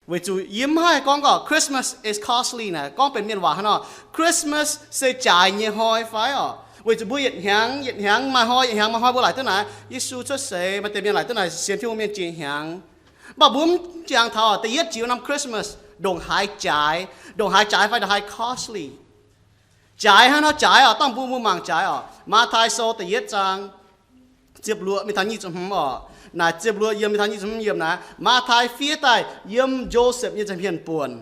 Weic zuqc yie mv haih gorngv gorqv Christmas is costly naaic, gorngv benx mienh waac hnangv nor, Christmas se jaaix nyei hnoi fai orqc? Weic zuqc mbuo yietc hnyangx yietc hnyangx maaih hnoi, yietc hnyangx maaih hnoi mbuo laaic duqv naaic Yesu cuotv seix, maaih deix mienh laaic duqv naaic sienx Tin-Hungh mienh jiex hnyangx. Mv baac mbuo mv jangx taux da'yietv jiex wuov norm Christmas ndongc haaix jaaix, ndongc haaix jaaix fai ndongc haaix costly. Jaaix hnangv nor jaaix orqc, dangh mbuo mbuo mangc jaaix orqc. Matv^taai Sou da'yietv zaang ziepc luoqc mingh taux nyic ziepc hmz orqc. Naaic ziepc luoqc yiem mingh taux nyic ziepc hmz yiem naaiv. Matv^taai fiev daaih yiem Joseph nyei nza'hmien buonc.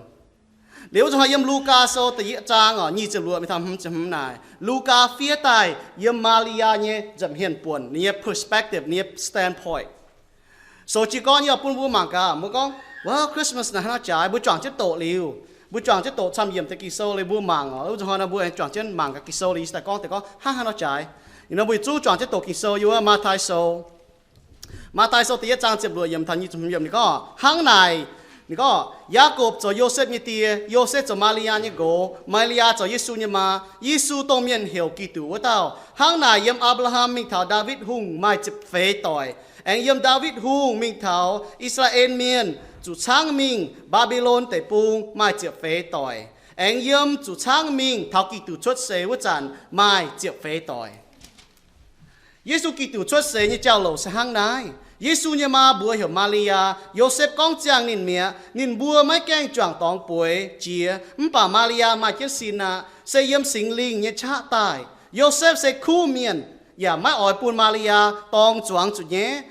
Liuz wuov zanc hnoi yiem Lugaa Sou da'yietv zaang orqc, nyic ziepc luoqc mingh taux hmz ziepc hmz naaic. Lugaa fiev daaih yiem Maa^li^yaa nyei nza'hmien buonc, ninh nyei perspective, ninh nyei standpoint. Sou jiez gorn yie bun mbuo mangc gaax, mbuo gorngv, Wow, Christmas naaic hnangv nor jaaix. Mbuo juangc jienv doqc liuz, mbuo juangc jienv doqc camv yiemc deix Ging-Sou liuz mbuo mangc orqc. Wuov zanc hnoi nor mbuo juangc jienv mangc gaax Ging-Sou liuz yie daaih gorngv deix gorngv hnangv haaix nor jaaix. Ih nor mbuo yietc zungv juangc jienv doqc Ging-Sou yiem wuov Matv^taai Sou. Matv^taai Sou da'yietv zaang ziepc luoqc yiem taux nyic ziepc hmz yiem ninh gorngv hnangv naaic. Ninh gorngv, Yaakopv zoux Yosepv nyei die, Yosepv zoux Maa^li^yaa nyei nqox, Maa^li^yaa zoux Yesu nyei maa. Yesu dongh mienh heuc Giduc wuov dauh. Hnangv naaic yiem Apc^laa^ham mingh taux Ndaawitv Hungh maaih ziepc feix doic. Aengx yiem Ndaawitv Hungh mingh taux I^saa^laa^en Mienh zuqc caangv mingh Mbaa^mbi^lon Deic-Bung maaih ziepc feix doic. Aengx yiem zuqc caangv mingh taux Giduc cuotv seix wuov zanc maaih ziepc feix doic. Yesu Giduc cuotv seix nyei jauv-louc se hnangv naaiv. Yesu nyei maa mbuox heuc Maa^li^yaa. Yosepv gorngv ziangh ninh mi'aqv. Ninh mbuo maiv gaengh juangc dorngx bueix jiex, mv baac Maa^li^yaa maaih jienv sin aqv, se yiem Singx Lingh nyei qaqv daaih. Yosepv se kuv mienh, yaac maiv oix bun Maa^li^yaa dorng zuangx zuqc nyaiv.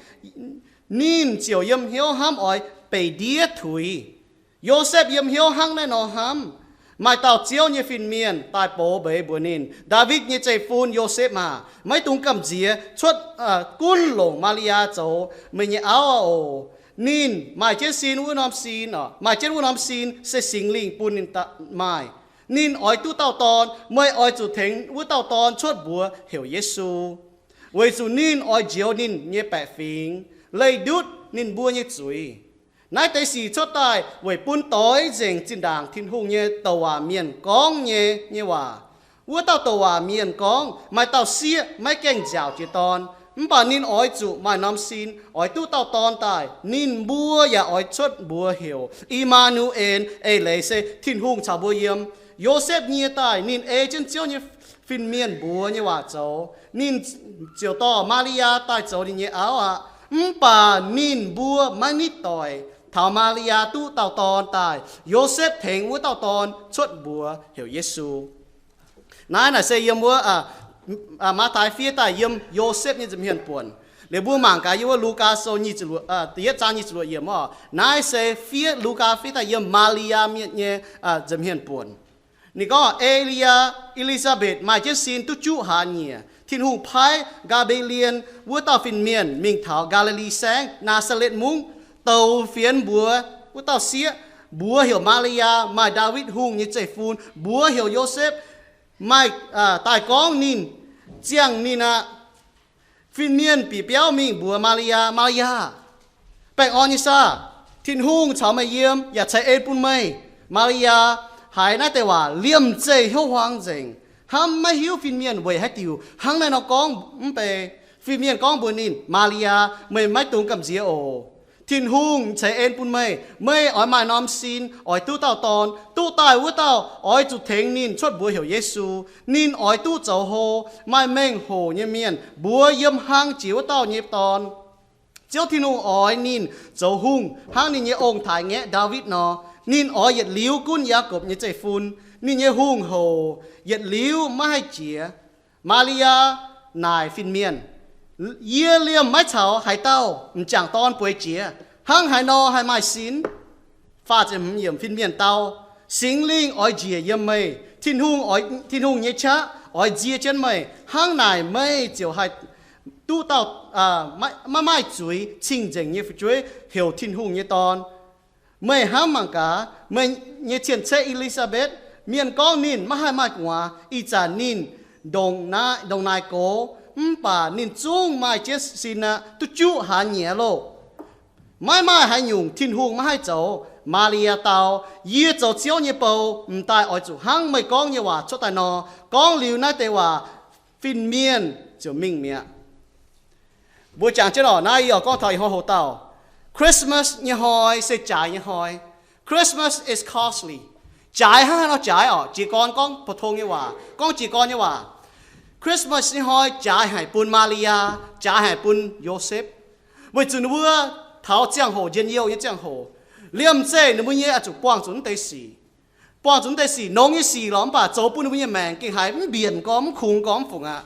Ninh ziouc yiem hnyouv hnamv oix beic ndiev tuix. Yosepv yiem hnyouv hnangv naaiv nor hnamv, Maaih dauh Ziouv nyei fin-mienh daaih box mbeix mbuox ninh, Ndaawitv nyei zeiv-fun Yosepv aac, maiv dungx gamh nziex cuotv gunv longc Maa^li^yaa zoux meih nyei auv aqv oc. Ninh maaih jienv sin wuov norm sin, maaih jienv wuov norm sin se Singx Lingh bun ninh maaih. Ninh oix duqv dauh dorn, meih oix zuqc tengx wuov dauh dorn cuotv mbuox heuc Yesu, weic zuqc ninh oix njoux ninh nyei baeqc fingx, leih ndutv ninh mbuo nyei zuiz. Naaiv deix sic cuotv daaih weic bun doix nzengc zinh ndaangc Tin-Hungh nyei douc waac mienh gorngv nyei, nyei waac. Wuov dauh douc waac mienh gorngv, Maaih dauh sieqv maiv gaengh nziaauc jiex dorn, mv baac ninh oix zuqc maaih norm sin oix duqv dauh dorn daaih. Ninh mbuo yaac oix cuotv mbuox heuc I^maa^nu^en, eix leiz se Tin-Hungh caux mbuo yiem. Yosepv nyie daaih ninh ei jienv Ziouv nyei fin-mienh mbuox nyei waac zoux. Ninh ziouc dorh Maa^li^yaa daaih zoux ninh nyei auv aqv. Mv baac ninh mbuo maiv nitv doic. Taux Maa^li^yaa duqv dauh dorn daaih, Yosepv tengx wuov dauh dorn cuotv mbuox heuc Yesu. Naaiv naaic se yiem wuov Matv^taai fiev daaih yiem Yosepv nyei nza'hmien buonc. Liuz mbuo mangc gaax yiem wuov Lugaa Sou da'yietv zaang nyic ziepc luoqc yiemc oc. Naaiv se fiev, Lugaa fiev daaih yiem Maa^li^yaa mienh nyei nza'hmien buonc. Ninh gorngv, E^li^yaa, E^li^saa^mbetc maaih jienv sin duqv juqv hlaax nyieqc. Tin-Hungh paaiv Gaa^mbe^li^en wuov dauh fin-mienh mingh taux Gaa^li^li Saengv, Naa^saa^letv Mungv, doux fienx mbuox wuov dauh sieqv, mbuox heuc Maa^li^yaa, maaih Ndaawitv Hungh nyei zeiv-fun, mbuox heuc Yosepv, maaih, daaih gorngv ninh, ziangh ninh aqv. Fin-mienh bieqc biauv mingh mbuox Maa^li^yaa, Maa^li^yaa, baengh orn nyei saah! Tin-Hungh caux meih yiem yaac ceix en bun meih. Maa^li^yaa haiz naaiv deix waac liemh zeih hnyouv huaang nzengc, hnamv maiv hiuv fin-mienh weic haaix diuc hnangv naaiv nor gorngv mv bei. Fin-mienh gorngv mbuox ninh, Maa^li^yaa, meih maiv dungx gamh nziex oc. Tin-Hungh ceix en bun meih. Meih oix maaih norm sin, oix duqv dauh dorn. Duqv daaih wuov dauh oix zuqc tengx ninh cuotv mbuox heuc Yesu. Ninh oix duqv zoux hlo, maaih mengh hoc nyei mienh mbuox yiem hlang jiex wuov dauh nyei dorn. Ziouv Tin-Hungh oix ninh zoux hungh hnangv ninh nyei ong-taaix-ngaeqv Ndaawitv nor. Ninh oix yietc liuz gunv Yaakopv nyei zeiv-fun. Ninh nyei hungh hoc yietc liuz maiv haih jiex. Maa^li^yaa naaic fin-mienh, Yie liemh maiv caux haaix dauh m'jangc dorn bueix jiex. Hnangv haaix nor haih maaih sin? Fin-mienh dau, Singx Lingh oix njiec yiem meih. Tin-Hungh, Tin-Hungh nyei qaqv oix nzie jienv meih. Hnangv naaic meih ziouc haih duqv dauh maiv maaih zuiz, cing-nzengc nyei fu'jueiv, heuc Tin-Hungh nyei Dorn. Meih hnamv mangc gaax, meih nyei cien-ceqv E^li^saa^mbetv, mienh gorngv ninh maiv haih maaih gu'nguaaz. Ih zanc ninh ndongc naaic gox, mv baac ninh zungv maaih jienv sin aqv, duqv juqv hlaax nyieqc loh. Maiv maaih haaix nyungc Tin-Hungh maiv haih zoux. Maa^li^yaa dau, Yie zoux Ziouv nyei bou, m'daaih oix zuqc hnangv meih gorngv nyei waac cuotv daaih nor. Gorngv liuz naaiv deix waac, fin-mienh ziouc mingh mi'aqv. Mbuo jangx jienv oc, naaiv yie oix gorngv taux ih hnoi hoc dauh. Christmas nyei hnoi se jaaix nyei hnoi. Christmas is costly. Jaaix hnangv haaix nor jaaix orqc? Jiez gorn gorngv pou-tong nyei waac, gorngv jiez gorn nyei waac. Christmas nyei hnoi jaaix haic bun Maa^li^yaa, jaaix haic bun Yosepv, weic zuqc ninh mbuo taux ziangh hoc, njien-youh nyei ziangh hoc, liemh zeih ninh mbuo nyei oix zuqc buangh zuqc naaiv deix sic. Buangh zuqc naaiv deix sic, nongx nyei sic lorqc, mv baac zoux bun ninh mbuo nyei maengc gengh haiz mv mbienc gorx, mv kungx gorx, mv fungc aqv.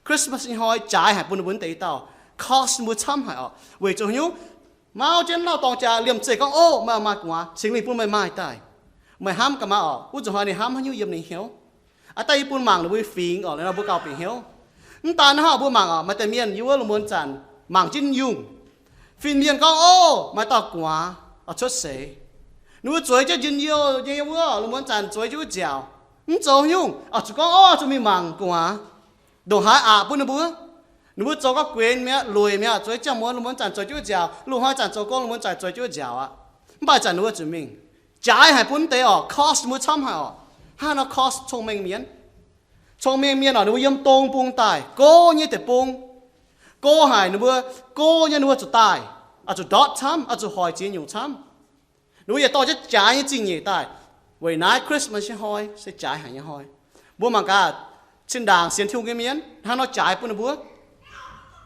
Christmas nyei hnoi jaaix haic bun ninh mbuo naaiv deix dauh, cost ninh mbuo camv haic orqc. Weic zuqc haaix nyungc? Mauv jienv lauh dorngx jaax, liemh zeih gorngv, Ov, meih maaih gu'nguaaz, Singx Lingh bun meih maaih daaih. Meih hnamv gaax maah orqc. Wuov nzunc hnoi ninh hnamv haaix nyungc yiem ninh hnyouv. Aa, daaih yie bun mangc ninh mbuo fingx orqc, liuz nor mbuo gauh bieqc hnyouv. Mv daan hnangv, mbuo mangc orqc, maaih deix mienh yiem wuov lungh muonz zanc mangc jienv yungh. Fin-mienh gorngv, Ov, maaih dauh gu'nguaaz oix cuotv seix. Ninh mbuo zueiz jienv njien-youh nyei wuov lungh muonz zanc zueiz jienv wuov nziaauc. Mv zoux haaix nyungc, oix zuqc gorngv, Ov, zuqc mingh mangc gu'nguaaz. Ndongc haaix aqc bun ninh mbuo. Ninh mbuo zoux gauh guenx mi'aqv, lueic mi'aqv, zueiz jienv muonz lungh muonz zanc zueiz jienv wuov nziaauc, lungh hnoi zanc zoux gong lungh muonz zanc zueiz jienv wuov nziaauc aqv. Mv baac ih zanc ninh mbuo zuqc mingh. Jaaix haic bun naaiv deix orqc, cost ninh mbuo camv haic orqc. Hnangv nor cost cong-mengh mienh. Cong-mengh mienh orqc, ninh mbuo yiem dong bung daaih, go nyei deic-bung. Go haic, ninh mbuo go nyei, ninh mbuo zuqc daaih, oix zuqc ndortv camv, oix zuqc hoic ziex nyungc camv. Ninh mbuo yietc dorh jienv jaaix nyei zingh nyeic daaih, weic naaiv Christmas nyei hnoi se jaaix haic nyei hnoi. Mbuo mangc gaax, zinh ndaangc sienx Tin-Hungh nyei mienh, hnangv nor jaaix bun ninh mbuo.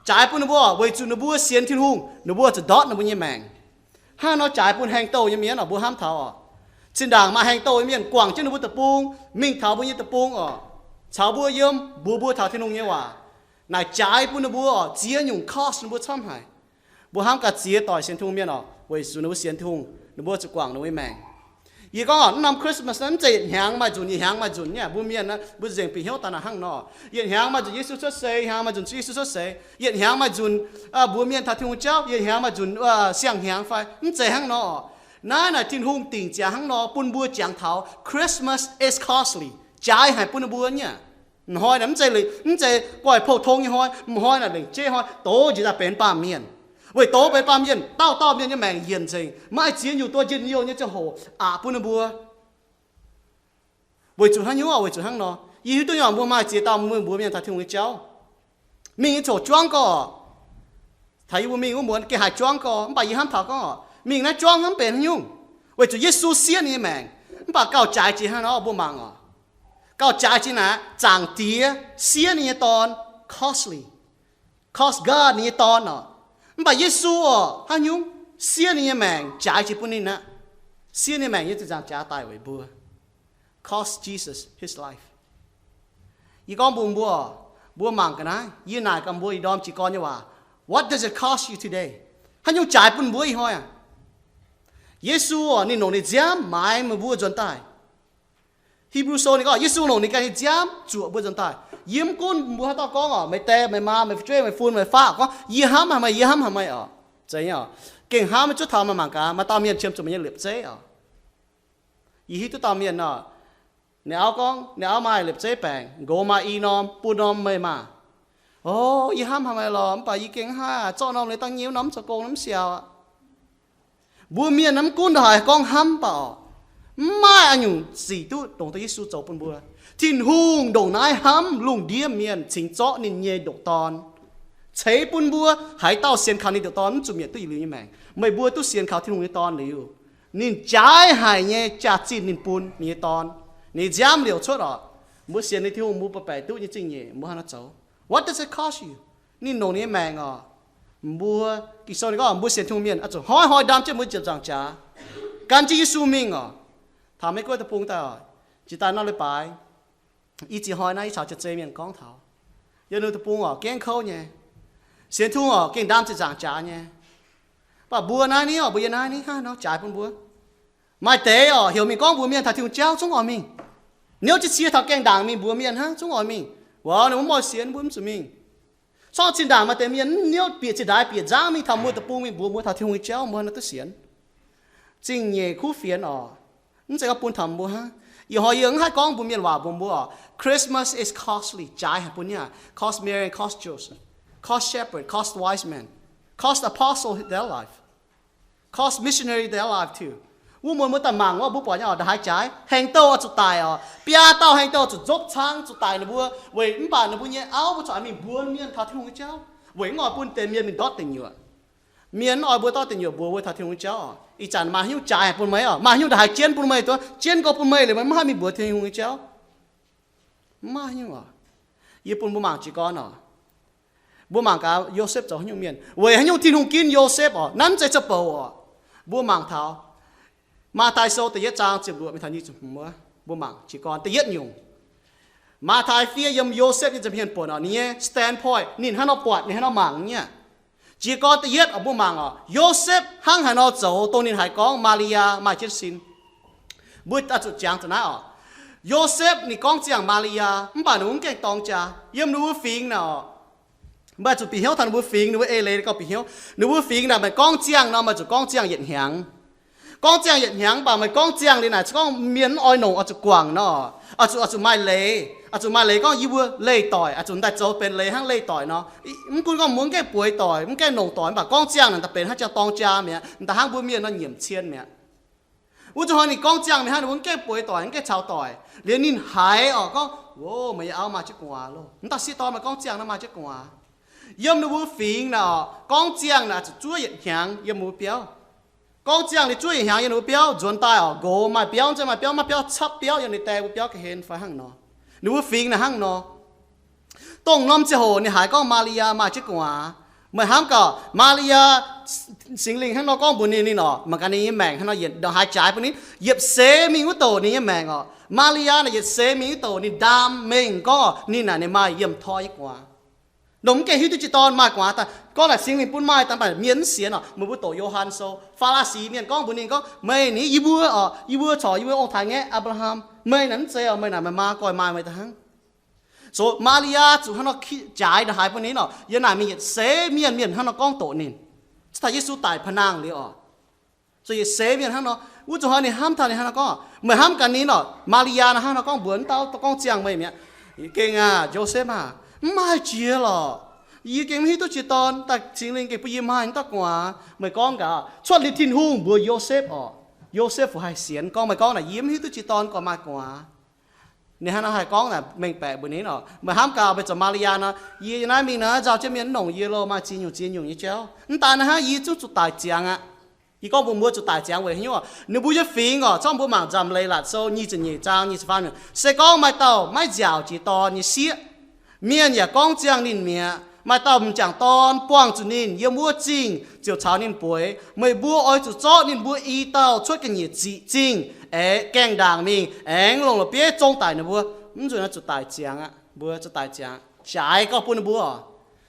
Jaaix bun ninh mbuo weic zuqc ninh mbuo sienx Tin-Hungh, ninh mbuo zuqc ndortv ninh mbuo nyei maengc. Hnangv nor jaaix bun haeng douh nyei mienh orqc, mbuo hnamv taux orqc, zinh ndaangc maaih haeng douh nyei mienh guangc jienv ninh mbuo deic-bung mingh taux mbuo nyei deic-bung orqc, caux mbuo yiem, mbuox mbuo taux Tin-Hungh nyei waac. Naaic jaaix bun ninh mbuo orqc, ziex nyungc cost ninh mbuo camv haic. Mbuo hnamv gaax ziex doic sienx Tin-Hungh mienh orqc, weic zuqc ninh mbuo sienx Tin-Hungh, ninh mbuo zuqc guangc ninh mbuo nyei maengc. Yie gorngv orqc, mv norm Christmas naaiv mv zeiz yietc hnyangx maaih nzunc, yietc hnyangx maaih nzunc nyei. Mbuo mienh naaiv, mbuo nzengc bieqc hnyouv daaih naaic hnangv nor, yietc hnyangx maaih nzunc Yesu cuotv seix, yietc hnyangx maaih nzunc Yesu cuotv seix, yietc hnyangx maaih nzunc mbuox mienh taux Tin-Hungh jauv, yietc hnyangx maaih nzunc siang-hnyangx fai, mv zeiz hnangv nor. Naaiv naaic Tin-Hungh dingc ziangx hnangv nor bun mbuo jangx taux Christmas is costly, jaaix haic bun ninh mbuo nyei. M'hnoi naaic mv zeiz, mv zeiz goiv pou-tong nyei hnoi, m'hnoi naaic lengc jeiv hnoi, doz njiec daaih benx baamh mienh. Weic doz benx baamh mienh, dauh dauh mienh nyei maengc yienc nzengc, maaih ziex nyungc duqv njien-youh nyei ziangh hoc aqc bun ninh mbuo. Weic zuqc hnangv nyungc, weic zuqc hnangv nor, yie hiuv duqv nyei mbuo maaih ziex dauh mbuo mienh taux Tin-Hungh nyei jauv. Mingh nyei ziouc juangv gorx. Taux yie mbuo mingh wuov muonz gengh haiz juangv gorx, mv baac yie hnamv taux gorngv, mingh naaiv juangv hnamv benx haaix nyungc? Weic zuqc Yesu siev ninh nyei maengc. Mv baac gauh jaaix jiex hnangv nor mbuo mangc orqc, gauh jaaix jiex naaic, Zaangc Diex siev ninh nyei Dorn, costly, cost God ninh nyei Dorn orqc. Mv baac Yesu orqc, hnangv nyungc, siev ninh nyei maengc jaaix jiex bun ninh aqv. Siev ninh nyei maengc nyei zinh nzaangc jaax daaih weic mbuo. Cost Jesus his life. Yie gorngv mbuox mbuo, mbuo mangc ga'naaiv, yie naaic gaax mbuo ih ndorm jiez gorn nyei waac. What does it cost you today? Haaix nyungc jaaix bun mbuo ih hnoi aqv? Yesu orqc, ninh longc ninh nziaamv maaiz meih mbuo nzuonx daaih. Hipv^lu Sou ninh gorngv Yesu longc ninh ganh nyei nziaamv zuoqc mbuo nzuonx daaih. Yie mv gunv mbuo haaix dauh gorngv orqc, meih die, meih maa, meih fu'jueiv, meih fun, meih faqv, gorngv, Yie hnamv haic meih, yie hnamv haic meih orqc. Zeiz nyei orqc. Gengh hnamv maiv zuov taux meih mangc gaax, maaih dauh mienh qiemx zuqc meih nyei liepc zeiv orqc. Yie hiuv duqv dauh mienh orqc, ninh auv gorngv, ninh auv maaih liepc zeiv baengc, nqox maaih i norm, buo norm meih maah. O, yie hnamv haic meih lorqc, mv baac yie gengh maiv haih zorqv norm liuz dangh nyei wuov norm mv zoux gong, mv siaaux aqv. Mbuo mienh mv gunv ndongc haaix gorngv hnamv mv baac orqc, mv maaih haaix nyungc sic duqv dongh Yesu zoux bun mbuo. Tin-Hungh ndongc naaiv hnamv lungh ndiev mienh cingx zorqv ninh nyei ndoqc Dorn ceix bun mbuo. Haaix dauh sienx kaux ninh ndoqc Dorn mv zuqc mietc duqv yietc liuz nyei maengc. Meih mbuo duqv sienx kaux Tin-Hungh nyei Dorn liuz, ninh jaaix haic nyei jaax-zinh ninh bun ninh nyei Dorn. Ninh nziaamv liouc cuotv orqc. Mbuo sienx ninh Tin-Hungh mbuo baeqc duqv nyei zingh nyeic mbuo hnangv naaiv zoux. What does it cost you? Ninh longc ninh nyei maengc orqc. Mbuo, Ging-Sou ninh gorngv mbuo sienx Tin-Hungh mienh oix zuqc hnoi-hnoi ndaam jienv mbuo nziepc nzaangc jaax, gan jienv Yesu mingh orqc. Taux Meiv Guoqv deic-bung daaih orqc, jiex daaih nor leiz-baaix, i ziex hnoi naaiv yie caux jiex zei mienh gorngv taux, yiem ninh deic-bung orqc gengh kouv nyei. Sienx Tin-Hungh orqc gengh ndaam ziepc nzaangc jaax nyei. Mv baac mbuo naaiv ni orqc, mbuo yiem naaiv ni hnangv nor jaaix bun mbuo. Maaih deix orqc heuc mingh gorngv mbuox mienh taux Tin-Hungh jauv zungv oix mingh. Niouv jienv cie taux gaengh ndaangc mingh mbuox mienh hnangv zungv oix mingh. Wuov ninh mbuo mv oix sienx mbuo mv zuqc mingh. Corc zinh ndaangc maaih deix mienh mv niouv bieqc zinh ndaix bieqc nzangv mingh taux mbuo deic-bung mingh mbuox mbuo taux Tin-Hungh nyei jauv, mbuo hnangv naaiv duqv sienx. Zingh nyeic kuv fienx orqc, mv zeiz gorngv bun taux mbuo hnangv. Ih hnoi yie mv haih gorngv mbuox mienh waac mbuox mbuo orqc, Christmas is costly, jaaix haic bun nyei aqv. Cost Mary, cost Joseph, cost shepherd, cost wise man, cost apostle their life, cost missionary their life too. Wuov muonz mbuo daaih mangc wuov, mbuo buatc nyei orqc, ndongc haaix jaaix, haeng douh oix zuqc daic orqc, biaa dauh haeng douh zuqc nzopv cang zuqc daic ninh mbuo, weic mv baac ninh mbuo nyei auv mbuo zuqc mingh mbuox mienh taux Tin-Hungh nyei jauv, weic mv oix bun deix mienh mingh ndortv deic nyuoqc. Mienh mv oix mbuo dorh deic nyuoqc mbuox mbuo taux Tin-Hungh nyei jauv oc. Ih zanc maaih haaix nyungc jaaix bun meih oc? Maaih haaix nyungc ndongc haaix jienv bun meih duqv? Jienv gorx bun meih liuz, meih mv haih mingh mbuox Tin-Hungh nyei jauv. Mv maaih haaix nyungc oc. Yie bun mbuo mangc jiez gorn oc. Mbuo mangc gaax Yosepv zoux haaix nyungc mienh, weic haaix nyungc Tin-Hungh ginv Yosepv oc. Naaiv mv zeiz zoux bouc oc. Mbuo mangc taux Matv^taai Sou da'yietv zaang ziepc luoqc mingh taux nyic ziepc hmz wuov, mbuo mangc jiez gorn da'yietv nyungc. Matv^taai fiev yiem Yosepv nyei nza'hmien buonc oc, ninh nyei standpoint, ninh hnangv nor buatc, ninh hnangv nor mangc nyei. Jiez gorn da'yietv oc, mbuo mangc oc, Yosepv hnangv haaix nor zoux dongh ninh haiz gorngv Maa^li^yaa maaih jienv sin. Mbuo daaih zuqc jangx za'naaiv oc. Yosepv ninh gorngv ziangh Maa^li^yaa, mv baac ninh mv gaengh dorng jaa. Yiem ninh mbuo fingx naaic oc, meih zuqc bieqc hnyouv taux ninh mbuo fingx, ninh mbuo eix leiz gauh bieqc hnyouv. Ninh mbuo fingx naaic, meih gorngv ziangh nor, meih zuqc gorngv ziangh yietc hnyangx. Gorngv ziangh yietc hnyangx, mv baac meih gorngv ziangh liuz naaic, se gorngv mienh mv oix nongc oix zuqc guangc nor, oix zuqc, oix zuqc maaih leiz, oix zuqc maaih leiz gorngv yie mbuo leih doic, oix zuqc daaih zoux benx leiz hnangv leih doic nor. Mv gunv gorngv mbuo mv gaengh bueix doic, mv gaengh nongc doic, mv baac gorngv ziangh naaic daaih benx hnangv ziangh dorng jaa mi'aqv, daaih hnangv mbuo mienh nor nyiemc cien mi'aqv. Wuov zuqc hnoi ninh gorngv ziangh mingh hnangv, ninh mbuo mv gaengh bueix doic, mv gaengh caux doic. Liuz ninh haiz oc, gorngv, Ov, meih nyei auv maaih jienv gu'nguaaz loh. Mv dauh sieqv dorn maaih gorngv ziangh naaiv maaih jienv gu'nguaaz. Yiem ninh mbuo fingx naaic oc, gorngv ziangh naaic zuqc zuov yietc hnyangx yiem ninh mbuo biauv. Gorngv ziangh liuz zuov yietc hnyangx yiem ninh mbuo biauv, nzuonx daaih oc, nqox maaih biauv, nzengc maaih biauv, maaih biauv capv biauv yiem ninh dae mbuo biauv ga'hlen fai hnangv nor. Ninh mbuo fingx naaic hnangv nor. Dongh norm ziangh hoc ninh haiz gorngv Maa^li^yaa maaih jienv gu'nguaaz. Meih hnamv gaax, Maa^li^yaa, Singx Lingh hnangv nor gorngv mbuox ninh, ninh oc, mangc gaax ninh nyei maengc hnangv nor yietc ndongc haaix jaaix bun ninh, yietc seix mingh wuov douc ninh nyei maengc oc. Maa^li^yaa naaic yietc seix mingh wuov douc ninh ndaam mengh gorngv ninh naaic ninh maaih yiem toi nyei gu'nguaaz. Ndongc mv gaengh hiuv duqv jiex dorn maaih gu'nguaaz daaih. Gorngv naaic Singx Lingh bun maaih daaih, mv baac mienh mv sienx oc. Meih mbuo doqc Yo^han Sou, Faa^laa^si mienh gorngv mbuox ninh gorngv, Meih ninh, yie mbuo oc, yie mbuo corc yie mbuo ong-taaix-ngaeqv Apc^laa^ham. Meih naaic mv zeiz oc, meih naaic meih maa goiv maaih meih daaih hnangv. So Maa^li^yaa zuqc hnangv nor jaaix ndongc haaix bun ninh oc. Yiem naaic mingh yietc seix mienh, mienh hnangv nor gorngv doqc ninh. Cingx taux Yesu daic pa'nangh liuz oc, zuqc yietc seix mienh hnangv nor. Wuov zuqc hnoi ninh hnamv taux ninh hnangv nor gorngv, meih hnamv gaax ninh oc, Maa^li^yaa naaic hnangv nor gorngv mbuox wuov dauh gorngv ziangh meih mi'aqv, Gengh aah, Yosepv aah, mv maaih jiex lorqc. Yie gengh mv hiuv duqv jiex dorn, daaih Singx Lingh gengh bun yie maaih wuov dauh gu'nguaaz. Meih gorngv gaax, cuotv liuz Tin-Hungh mbuox Yosepv oc. Yosepv fu haih sienx gorngv, meih gorngv naaic yie mv hiuv duqv jiex dorn gorqv maaih gu'nguaaz. Ninh hnangv nor haih gorngv naaic mengh baeqc mbuox ninh oc, meih hnamv gaax meih zoux Maa^li^yaa nor, yie yiem naaiv mingh naaic nzauh jienv mienh mv nongc yie loh, maaih ziex nyungc ziex nyungc nyei jauv. Mv daaih naaiv hnangv, yie zungv zuqc daic ziangx aqv. Yie gorngv mbuox mbuo zuqc daic ziangx weic haaix nyungc oc? Ninh mbuo nyei fingx oc, zorqv mbuo mangc Nzamc Leiz Laatc Sou nyic ziepc nyeic zaang nyic ziepc faam, se gorngv maaih dauh maiv nziaauc jiex dorn nyei sieqv, mienh yaac gorngv ziangh ninh mi'aqv. Maaih dauh m'jangc dorn buangh zuqc ninh yiem wuov zingh ziouc caux ninh bueix. Meih mbuo oix zuqc zorqv ninh mbuo i dauh cuotv ga'nyiec ziqc zingh, aengx gaengh ndaangc mingh, aengx longc la'bieiv zong daic ninh mbuo. Mv nzunc naaiv zuqc daic ziangx aqv. Mbuo zuqc daic ziangx. Jaaix gauh bun ninh mbuo oc.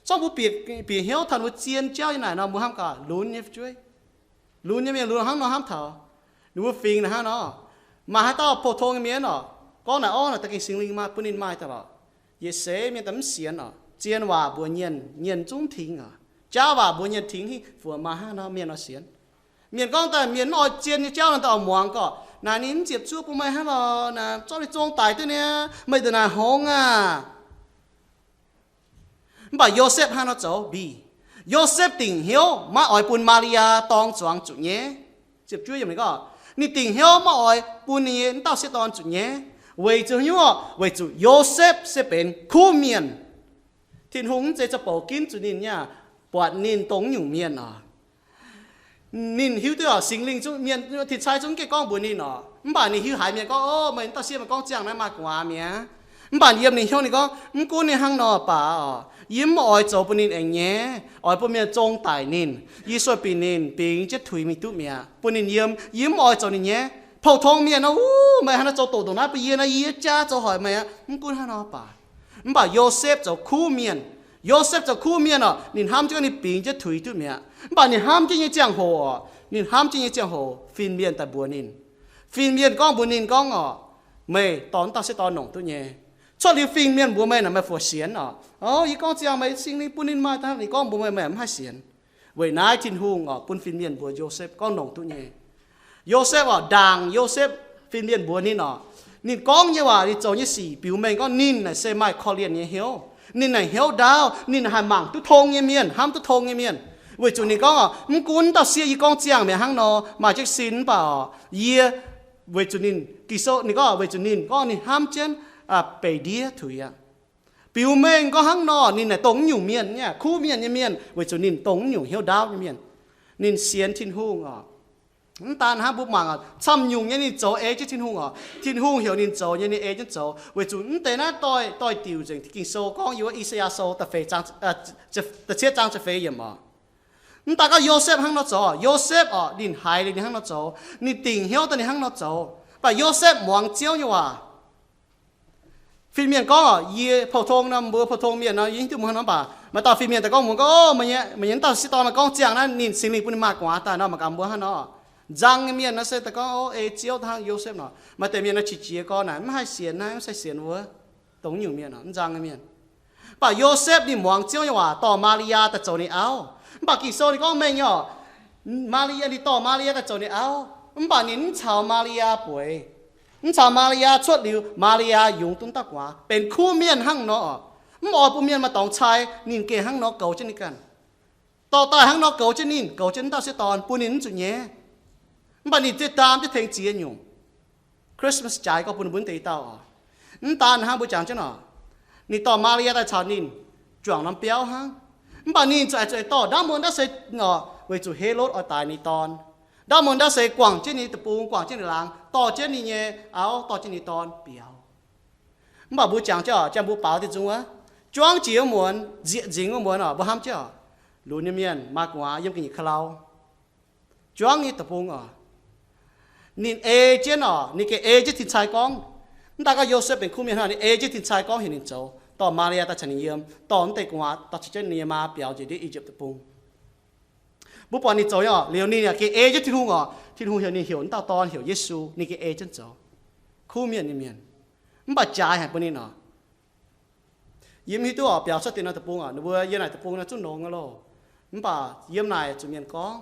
Zorqv mbuo bieqc, bieqc hnyouv taux ninh mbuo zien jauv nyei naaic nor, mbuo hnamv gaax lunx nyei fu'jueiv. Lunx nyei mienh lunx hnangv nor hnamv taux ninh mbuo fingx naaic hnangv nor. Maaih haaix dauh pou-tong nyei mienh oc, gorngv naaic orv naaic da'gengh Singx Lingh maaih bun ninh maaih daaih lorqc. Yietc seix mienh daaih mv sienx oc. Zien waac mbuox nyienh, nyienh zungv mv tingx oc. Jauv waac mbuox nyienh tingx hingh, fu'jueiv maaih hnangv nor mienh oix sienx. Mienh gorngv daaih mienh mv oix zien nyei jauv nor, daaih oix muangx gorqv, naaic ninh mv ziepc zuoqv bun meih hnangv nor, naaic zorqv ninh zong daic duqv niaa, meih ndongc naaic hngongx aah. Mv baac Yosepv hnangv nor zoux mbiv. Yosepv dingc hnyouv maiv oix bun Maa^li^yaa dorng zuangx zuqc nyei. Ziepc juov yiemc ninh gorngv, ninh dingc hnyouv maiv oix bun ninh nyei wuov dauh sieqv dorn zuqc nyei. Weic zuqc haaix nyungc? Weic zuqc Yosepv se benx kuv mienh. Tin-Hungh mv zeiz zoux bouc ginv zuqc ninh nyei, buatc ninh dongh nyungc mienh oc. Ninh hiuv duqv oc, Singx Lingh zungv, mienh, tin-sai zungv mv gaengh gorngv mbuox ninh oc. Mv baac ninh hiuv haiz mienh gorngv, Ov, meih wuov dauh sieqv meih gorngv ziangh naaiv maaih gu'nguaaz mi'aqv. Mv baac yiem ninh hnyouv ninh gorngv, Mv gunv ninh hnangv nor baac oc, yie mv oix zoux bun ninh aengx nyei, oix bun mienh zong daic ninh. Yie sueih binc ninh bingx jienv tuix mingh duqv mi'aqv, bun ninh yiem. Yie mv oix zoux ninh nyei pou-tong mienh nor. Wuov, meih hnangv naaiv zoux doqc ndongc naaiv bun yie nor, yie jaav zoux hoic meih aqv. Mv gunv hnangv nor baac, mv baac Yosepv zoux kuv mienh. Yosepv zoux kuv mienh oc, ninh hnamv jienv ninh bingx jienv tuix duqv mi'aqv. Mv baac ninh hnamv jienv nyei ziangh hoc oc, ninh hnamv jienv nyei ziangh hoc fin-mienh daaih mbuox ninh. Fin-mienh gorngv mbuox ninh gorngv oc, Meih dorh wuov dauh sieqv dorn longc duqv nyei. Cuotv liuz fin-mienh mbuox meih naaic, meih fu'jueiv sienx oc. Ov, yie gorngv ziangh meih, Singx Lingh bun ninh maaih daaih, ninh gorngv mbuox meih, meih mv haih sienx. Weic naaiv Tin-Hungh oc, bun fin-mienh mbuox Yosepv gorngv longc duqv nyei. Yosepv oc, ndaangc Yosepv, fin-mienh mbuox ninh oc, ninh gorngv nyei waac, ninh zoux nyei sic biux mengh gorngv ninh naaic se maaih korv-lienh nyei hnyouv. Ninh naaic hnyouv ndaauv, ninh haih mangc duqv tong nyei mienh, hnamv duqv tong nyei mienh. Weic zuqc ninh gorngv oc, Mv gunv dauh sieqv yie gorngv ziangh mi'aqv hnangv nor, maaih jienv sin mv baac oc, yie, weic zuqc ninh, Ging-Sou ninh gorngv, weic zuqc ninh gorngv ninh hnamv jienv beix ndiev tuix aqv. Biux mengh gorngv hnangv nor, ninh naaic dongh wuov nyungc mienh nyei, kuv mienh nyei mienh, weic zuqc ninh dongh wuov nyungc hnyouv ndaauv nyei mienh. Ninh sienx Tin-Hungh oc. Mv daan hnangv, mbuo mangc oc, camv nyungc nyei ninh zoux ei jienv Tin-Hungh oc. Tin-Hungh heuc ninh zoux nyei, ninh ei jienv zoux, weic zuqc mv deix naaiv doix-diuc nzengc. Ging-Sou gorngv yiem wuov I^saa^yaa Sou da'feix zaang, da'cietv zaang ziepc feix yiemc oc. Mv daan gorngv Yosepv hnangv nor zoux, Yosepv oc, ninh haiz liuz ninh hnangv nor zoux, ninh dingc hnyouv daaih ninh hnangv nor zoux. Mv baac Yosepv muangx Ziouv nyei waac. Fin-mienh gorngv oc, yie pou-tong nor, mbuo pou-tong mienh nor, yie hiuv duqv mbuo hnangv nor, mv baac maaih dauh fin-mienh daaih gorngv mbuox gorngv, O, meih nyei, meih nyei wuov dauh sieqv dorn maaih gorngv ziangh naaiv, ninh singx lingh bun ninh maaih gu'nguaaz daaih nor, mangc gaax mbuo hnangv nor. Nzang nyei mienh naaiv se daaih gorngv, O, ei Ziouv hnangv Yosepv nor. Maaih deix mienh naaiv qiex jiez gorngv naaic, mv haih sienx naaiv, mv haih sienx wuov, dongh nyungc mienh oc, nzang nyei mienh. Mv baac Yosepv ninh muangx Ziouv nyei waac dorh Maa^li^yaa daaih zoux ninh auv. Mv baac Ging-Sou ninh gorngv mengh nyei oc, Maa^li^yaa, ninh dorh Maa^li^yaa daaih zoux ninh auv, mv baac ninh mv caux Maa^li^yaa bueix, mv caux Maa^li^yaa cuotv liuz, Maa^li^yaa yungz duqv dauh gu'nguaaz benx kuv mienh hnangv nor oc. Mv oix bun mienh maaih dorngx cai, ninh gengh hnangv nor goux jienv ninh ganh. Dorh daaih hnangv nor goux jienv ninh, goux jienv wuov dauh sieqv dorn, bun ninh mv zuqc nyaiv. Mv baac ninh ziex daam ziex tengx ziex nyungc. Christmas jaaix gorngv bun ninh mbuo deix dauh oc. Mv daan hnangv, mbuo jangx jienv oc, ninh dorh Maa^li^yaa daaih caux ninh juangc norm biauv hnangv. Mv baac ninh zuqc, zuqc dorh ndaamv mun ndaamv seix oc, weic zuqc Helotv oix daix ninh dorn. Ndaamv mun ndaamv seix guangc jienv ninh deic-bung, guangc jienv ninh laangz, dorh jienv ninh nyei auv, dorh jienv ninh dorn biaux. Mv baac mbuo jangx jienv oc, jangx mbuo baaux diuh nzung wuov, juangv jiex wuov muonz, nzieqc nzingx wuov muonz oc, mbuo hnamv jienv oc, lunx nyei mienh maaih gu'nguaaz yiem ga'nyiec ka'lau, juangv nyei deic-bung oc. Ninh ei jienv oc, ninh gengh ei jienv tin-cai gorngv. Mv daan gorngv Yosepv benx kuv mienh hnangv, ninh ei jienv tin-cai gorngv heuc ninh zoux, dorh Maa^li^yaa daaih caux ninh yiem, dorh wuov deix gu'nguaaz daaih caux jienv ninh nyei maa biaux njiec ndiev I^yipv Deic-Bung. Mbuo buatc ninh zoux nyei oc, liuz ninh yaac gengh ei jienv Tin-Hungh oc. Tin-Hungh heuc ninh heuc wuov dauh dorn heuc Yesu, ninh gengh ei jienv zoux kuv mienh nyei mienh. Mv baac jaaix haic bun ninh oc. Yie mv hiuv duqv oc, biaux cuotv deix norm deic-bung oc, ninh mbuo yiem naaic deic-bung nor zungv longx aqv loh. Mv baac yiem naaic zuqc mienh gorngv,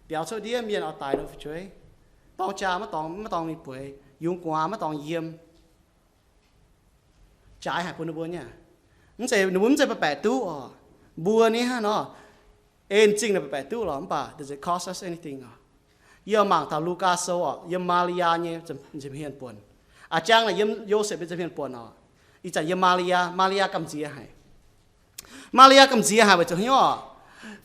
biaux cuotv ndiev mienh oix daix ninh fu'jueiv, dorng jaa maiv dorng, maiv dorng ninh bueix, yungz gu'nguaaz maiv dorng yiem. Jaaix haic bun ninh mbuo nyei. Mv zeiz ninh mbuo mv zeiz baeqc baeqc duqv oc. Mbuo ni hnangv nor, en zingh naaic baeqc baeqc duqv lorqc, mv baac does it cost us anything oc? Yie mangc taux Lugaa Sou oc, yiem Maa^li^yaa nyei nza'hmien buonc. A'jang naaic yiem Yosepv nyei nza'hmien buonc oc. Ih zanc yiem Maa^li^yaa, Maa^li^yaa gamh nziex haic. Maa^li^yaa gamh nziex haic weic zuqc haaix nyungc oc?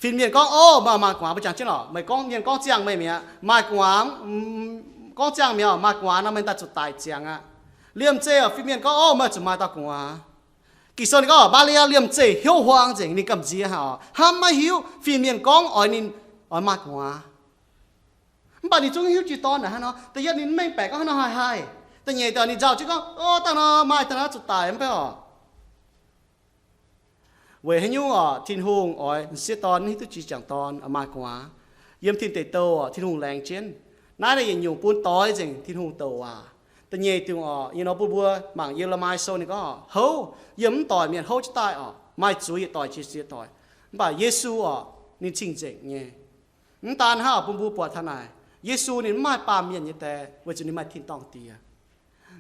Fin-mienh gorngv, O, maaih, maaih gu'nguaaz, mbuo jangx jienv oc. Meih gorngv, mienh gorngv ziangh meih mi'aqv, maaih gu'nguaaz, gorngv ziangh mi'aqv, maaih gu'nguaaz nor meih daaih zuqc daic ziangx aqv. Liemh zeih oc, fin-mienh gorngv, O, meih zuqc maaih dauh gu'nguaaz. Ging-Sou ninh gorngv, Maa^li^yaa liemh zeih hnyouv huaang nzengc, ninh gamh nziex haic oc, hnamv maiv hiuv fin-mienh gorngv oix ninh, oix maaih gu'nguaaz. Mv baac ninh zungv hiuv jiex dorn naaic hnangv nor. Da'yietv ninh mv mengh baeqc gorngv hnangv nor haih haih. Da'nyeic daaih ninh nzauh jienv gorngv, O, dangh nor maaih daaih nor zuqc daic mv bei oc. Weic haaix nyungc oc? Tin-Hungh oix m'sieqv dorn mv hiuv duqv jiex jangc dorn oix maaih gu'nguaaz. Yiem Tin Deic Douh oc, Tin-Hungh laengz jienv. Naaiv naaiv yietc nyungc bun doix nzengc Tin-Hungh douc waac. Da'nyeic diuc oc, ih hnoi bun mbuo mangc Ye^le^mi Sou ninh gorngv, Houv, yiem mv doic mienh houv jienv daaih oc, maaih zuiz yietc doic jiex ziex doic. Mv baac Yesu oc, ninh cing-nzengc nyei. Mv daan hnangv oc, bun mbuo buatc taux naaic, Yesu ninh mv maaih baamh mienh nyei die, weic zuqc ninh maaih tin-dorngh Diex.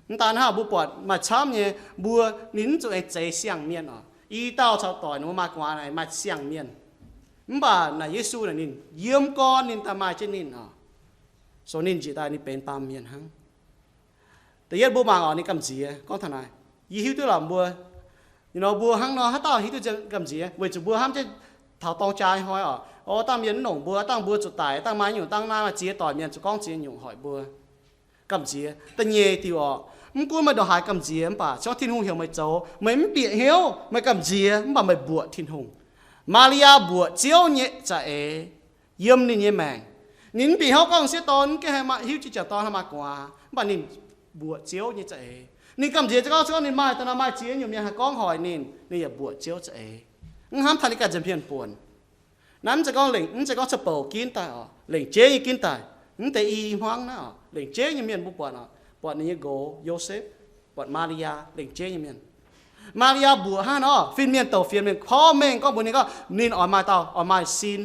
Mv daan hnangv oc, mbuo buatc maaih camv nyei mbuo, ninh mv zuqc aengx zeix siang-mienh oc. I dauh caux doic ninh mbuo maaih gu'nguaaz naaic maaih siang-mienh. Mv baac naaic Yesu naaic ninh yiem gorn ninh daaih maaih jienv ninh oc. So ninh njiec daaih ninh benx baamh mienh hnangv. Da'yietv mbuo mangc oc, ninh gamh nziex gorngv taux naaic. Yie hiuv duqv lorqc mbuo, you know, mbuo hnangv nor haaix dauh hiuv duqv gamh nziex, weic zuqc mbuo hnamv jienv taux dorng jaa hnoi oc, o, dangh mienh mv longc mbuo, dangh mbuo zuqc daic, dangh maaih nyungc dangh naaiv maaih ziex doic mienh zuqc gorngv ziex nyungc hoic mbuo. Gamh nziex. Da'nyeic diuc oc, mv gunv meih ndongc haaix gamh nziex mv baac, se gorngv Tin-Hungh heuc meih zoux, meih mv bieqc hnyouv, meih gamh nziex mv baac meih mbuoqc Tin-Hungh. Maa^li^yaa mbuoqc Ziouv nyei za'eix yiem ninh nyei maengc. Ninh mv bieqc hnyouv gorngv sieqv dorn mv gaengh haih maaih, hiuv jiex jangc dorn haih maaih gu'nguaaz, mv baac ninh mbuoqc Ziouv nyei za'eix. Ninh gamh nziex za'gengh gorngv ninh maaih daaih nor maaih ziex nyungc mienh haih gorngv hoic ninh, ninh yaac mbuoqc Ziouv za'eix. Mv hnamv taux ninh ganh nza'hmien buonc. Naaiv mv zeiz gorngv lengc, mv zeiz gorngv ca'bouc ginv daaih oc, lengc jeiv nyei ginv daaih. Mv deix i hmuangv naaiv oc, lengc jeiv nyei mienh mbuo buatc oc, buatc ninh nyei nqox Yosepv, buatc Maa^li^yaa, lengc jeiv nyei mienh. Maa^li^yaa mbuoqc hnangv nor, fin-mienh douc fienx mienh korv mengh gorngv mbuox ninh gorngv ninh oix maaih dauh, oix maaih sin.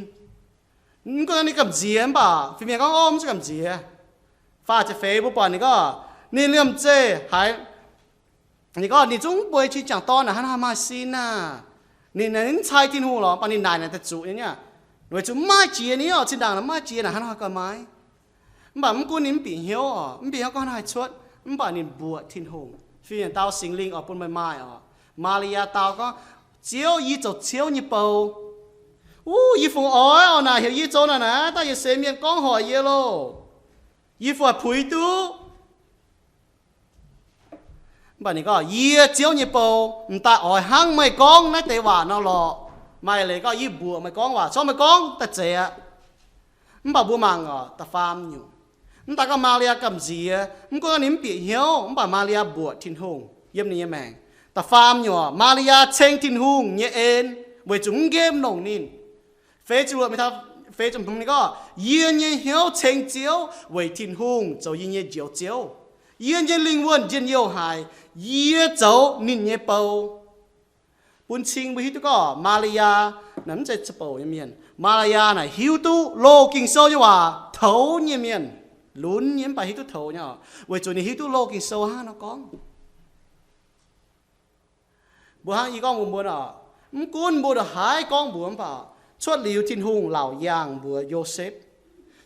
Mv gunv ninh gamh nziex mv baac fin-mienh gorngv, o, mv zeiz gamh nziex. Faah ziepc feix mbuo buatc ninh gorngv, ninh liemh zeih haiz ninh gorngv ninh zungv mv bueix jiex jangc dorn naaic hnangv nor maaih sin aah. Ninh mv cai Tin-Hungh lorqc, mv baac ninh naaic naaic daaih zuqc nyei aqv. Weic zuqc mv maaih jiex, ninh oc, zinh ndaangc mv maaih jiex naaic hnangv nor haih gauh maaih. Mv baac mv gunv ninh mv bieqc hnyouv oc, mv bieqc hnyouv gorngv hnangv haih cuotv, mv baac ninh mbuoqc Tin-Hungh. Fin-mienh dau, Singx Lingh oix bun meih maaih oc. Maa^li^yaa dau gorngv, Ziouv, yie zoux Ziouv nyei bou. Wuov, yie fungc oix oc naaic, heuc yie zoux naaic naaic, daaih yietc seix mienh gorngv hoic yie loh. Yie fungc puix duqv. Mv baac ninh gorngv, yie Ziouv nyei bou, m'daaih oix hnangv meih gorngv naaiv deix waac nor lorqc. Maaih leiz gorngv, yie mbuoqc meih gorngv waac, corc meih gorngv daaih zeiz aqv. Mv baac mbuo mangc oc, da'faam nyungc, mv daaih gorngv Maa^li^yaa gamh nziex, mv gunv ninh mv bieqc hnyouv, mv baac Maa^li^yaa mbuoqc Tin-Hungh yiem ninh nyei maengc. Da'faam nyungc oc, Maa^li^yaa ceng Tin-Hungh nyei en, weic zuqc mv nqemh longc ninh. Feix ziepc luoqc, feix ziepc hmz ninh gorngv, yie nyei hnyouv ceng Ziouv, weic Tin-Hungh zoux yie nyei Njoux Ziouv. Yie nyei lingh wuonh njien-youh haic, yie zoux ninh nyei bou. Bun cing mbuo hiuv duqv gorngv Maa^li^yaa naaic mv zeiz za'bouc nyei mienh. Maa^li^yaa naaic hiuv duqv loz Ging-Sou nyei waac toux nyei mienh, lunx nyei mv baac hiuv duqv toux nyei oc, weic zuqc ninh hiuv duqv loz Ging-Sou hnangv nor gorngv. Mbuo hnangv yie gorngv mbuox mbuo oc, mv gunv mbuo ndongc haaix gorngv mbuox mv baac, cuotv liuz Tin-Hungh laauc yaangh mbuox Yosepv,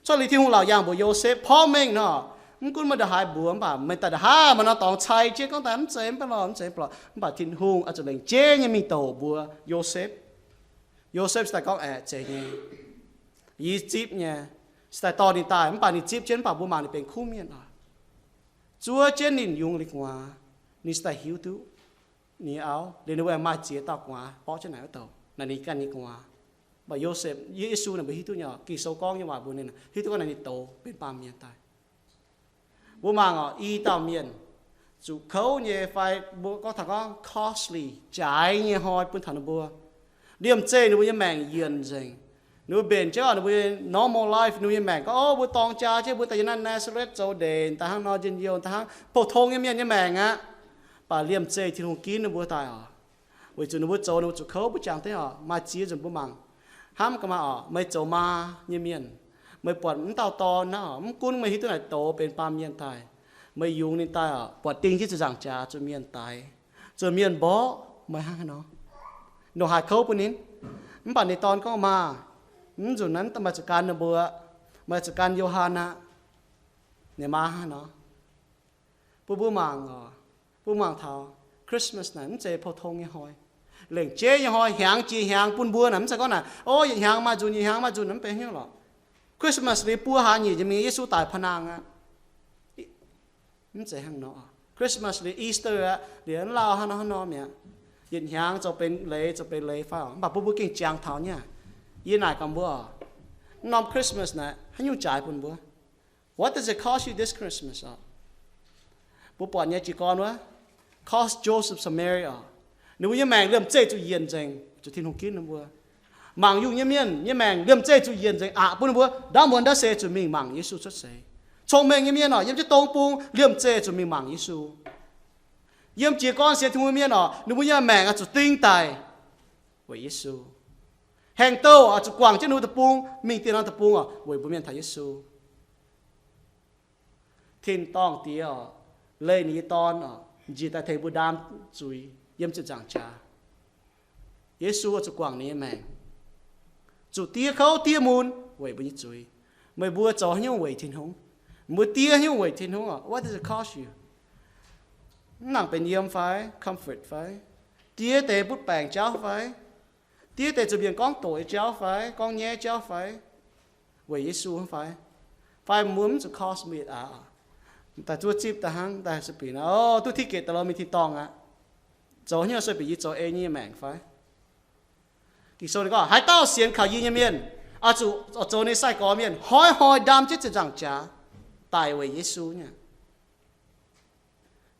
cuotv liuz Tin-Hungh laauc yaangh mbuox Yosepv porv mengh nor, mv gunv meih ndongc haaix mbuox mv baac meih daaih ndongc haaix maaih nor dorngx cai jienv gorngv daaih mv zeiz mv baac lorqc, mv zeiz mv baac lorqc, mv baac Tin-Hungh oix zuqc lengc jeiv nyei mingh douc mbuox Yosepv. Yosepv se daaih gorngv, aeqv, zeiz nyei, yie zipv nyei. Se daaih dorh ninh daaih mv baac ninh zipv jienv mv baac mbuo mangc ninh benx kuv mienh oc. Zuov jienv ninh yungz liuz gu'nguaaz, ninh se daaih hiuv duqv ninh nyei auv, liuz ninh mbuo maaih ziex dauh gu'nguaaz borqv jienv naaic wuov douc, naaic ninh ganh nyei gu'nguaaz. Mv baac Yosepv, Yesu naaic mbuo hiuv duqv nyei oc, Ging-Sou gorngv nyei waac mbuox ninh, hiuv duqv gorngv naaic ninh douz benx baamh mienh daaih. Mbuo mangc oc, i dauh mienh zuqc kouv nyei fai mbuo gorngv taux gorngv costly, jaaix nyei hnoi bun taux ninh mbuo. Liemh zeih ninh mbuo nyei maengc yienc nzengc. Ninh mbuo mbenc jienv ninh mbuo nyei normal life, ninh mbuo nyei maengc gorngv, o, mbuo dorng jaa jienv mbuo daaih yiem naaiv Nazaretv zoux ndeic, daaih hnangv nor njien-youh, daaih hnangv pou-tong nyei mienh nyei maengc aqv. Mv baac liemh zeih Tin-Hungh ginv ninh mbuo daaih oc. Weic zuqc ninh mbuo zoux ninh mbuo zuqc kouv mbuo jangx deix oc. Maaih ziex nzunc mbuo mangc, hnamv gaax maah oc, meih zoux maa nyei mienh, meih buatc mv dauh dorn naaiv oc, mv gunv meih hiuv duqv naaic douz benx baamh mienh daaih, meih yungz ninh daaih oc, buatc ding jienv ziepc nzaangc jaax zuqc mienh daix, zuqc mienh mborqv, meih hnangv haaix nor? Ndongc haaix kouv bun ninh? Mv baac ninh dorn gorngv, maah, mv nzunc naaiv maaih zuqc gan ninh mbuo, maaih zuqc gan Yo^han aqv. Ninh maa hnangv haaix nor? Bun mbuo mangc oc, bun mangc taux Christmas naaic mv zeiz pou-tong nyei hnoi. Lengc jeiv nyei hnoi, hnyangx jiex hnyangx bun mbuo naaic mv zeiz gorngv naaic, o, yietc hnyangx maaih nzunc, yietc hnyangx maaih nzunc, mv benx hnyouv lorqc. Christmas liuz buo hlaax nyeic jiex mingh Yesu daic pa'naangx aqv. Mv zeiz hnangv nor. Christmas liuz Easter aqv, liuz mv lauh hnangv nor hnangv nor mi'aqv. Yietc hnyangx zoux benx leiz, zoux benx leiz fai oc. Mv baac bun mbuo gengh jangx taux nyei. Yie naaic gaax mbuo oc, mv norm Christmas naaic haaix nyungc jaaix bun mbuo? What does it cost you this Christmas oc? Mbuo buatc nyei jiez gorn wuov, cost Joseph Smith oc, ninh mbuo nyei maengc liemh zeih zuqc yienc nzengc, zuqc Tin-Hungh ginv ninh mbuo. Mangc yungh nyei mienh nyei maengc liemh zeih zuqc yienc nzengc aqc bun ninh mbuo ndaamv muonz ndaamv se zuqc mingh mangc Yesu cuotv seix. Cong-mengh nyei mienh oc, yiem jienv dong bung liemh zeih zuqc mingh mangc Yesu. Yiem jiez gorn sienx Tin-Hungh nyei mienh oc, ninh mbuo nyei maengc oix zuqc ding daic weic Yesu. Hengx-douh oix zuqc guangc jienv ninh mbuo deic-bung mingh dieh norm deic-bung oc, weic mbuo mienh taux Yesu. Tin-dorngh Diex oc, leih ninh nyei Dorn oc, njiec daaih tengx mbuo ndaam zuiz yiem ziepc nzaangc jaax. Yesu oix zuqc guangc ninh nyei maengc, zuqc diev kouv diev mun weic mbuo nyei zuiz. Meih mbuo zoux haaix nyungc weic Tin-Hungh? Mbuo diev haaix nyungc weic Tin-Hungh oc? What does it cost you? Mv nangc benx yiem fai comfort fai? Diev deix butv baengc jauv fai? Diev deix zuqc mienh gorngv doqc nyei jauv fai gorngv nyaiv jauv fai? Weic Yesu fai? Fai mbuo mv zuqc cost mbuo yietc aqv? Daaih zuov zipv daaih hnangv daaih sueih bieqc, o, duqv ticket daaih lorz mingh tin-dorngh aqv. Zoux haaix nyungc sueih bieqc yie zoux ei nyei maengc fai? Ging-Sou ninh gorngv, haaix dauh sienx kaux yie nyei mienh, oix zuqc zoux ninh sai-gorx mienh, hnoi-hnoi ndaam jienv ziepc nzaangc jaax daic weic Yesu nyei.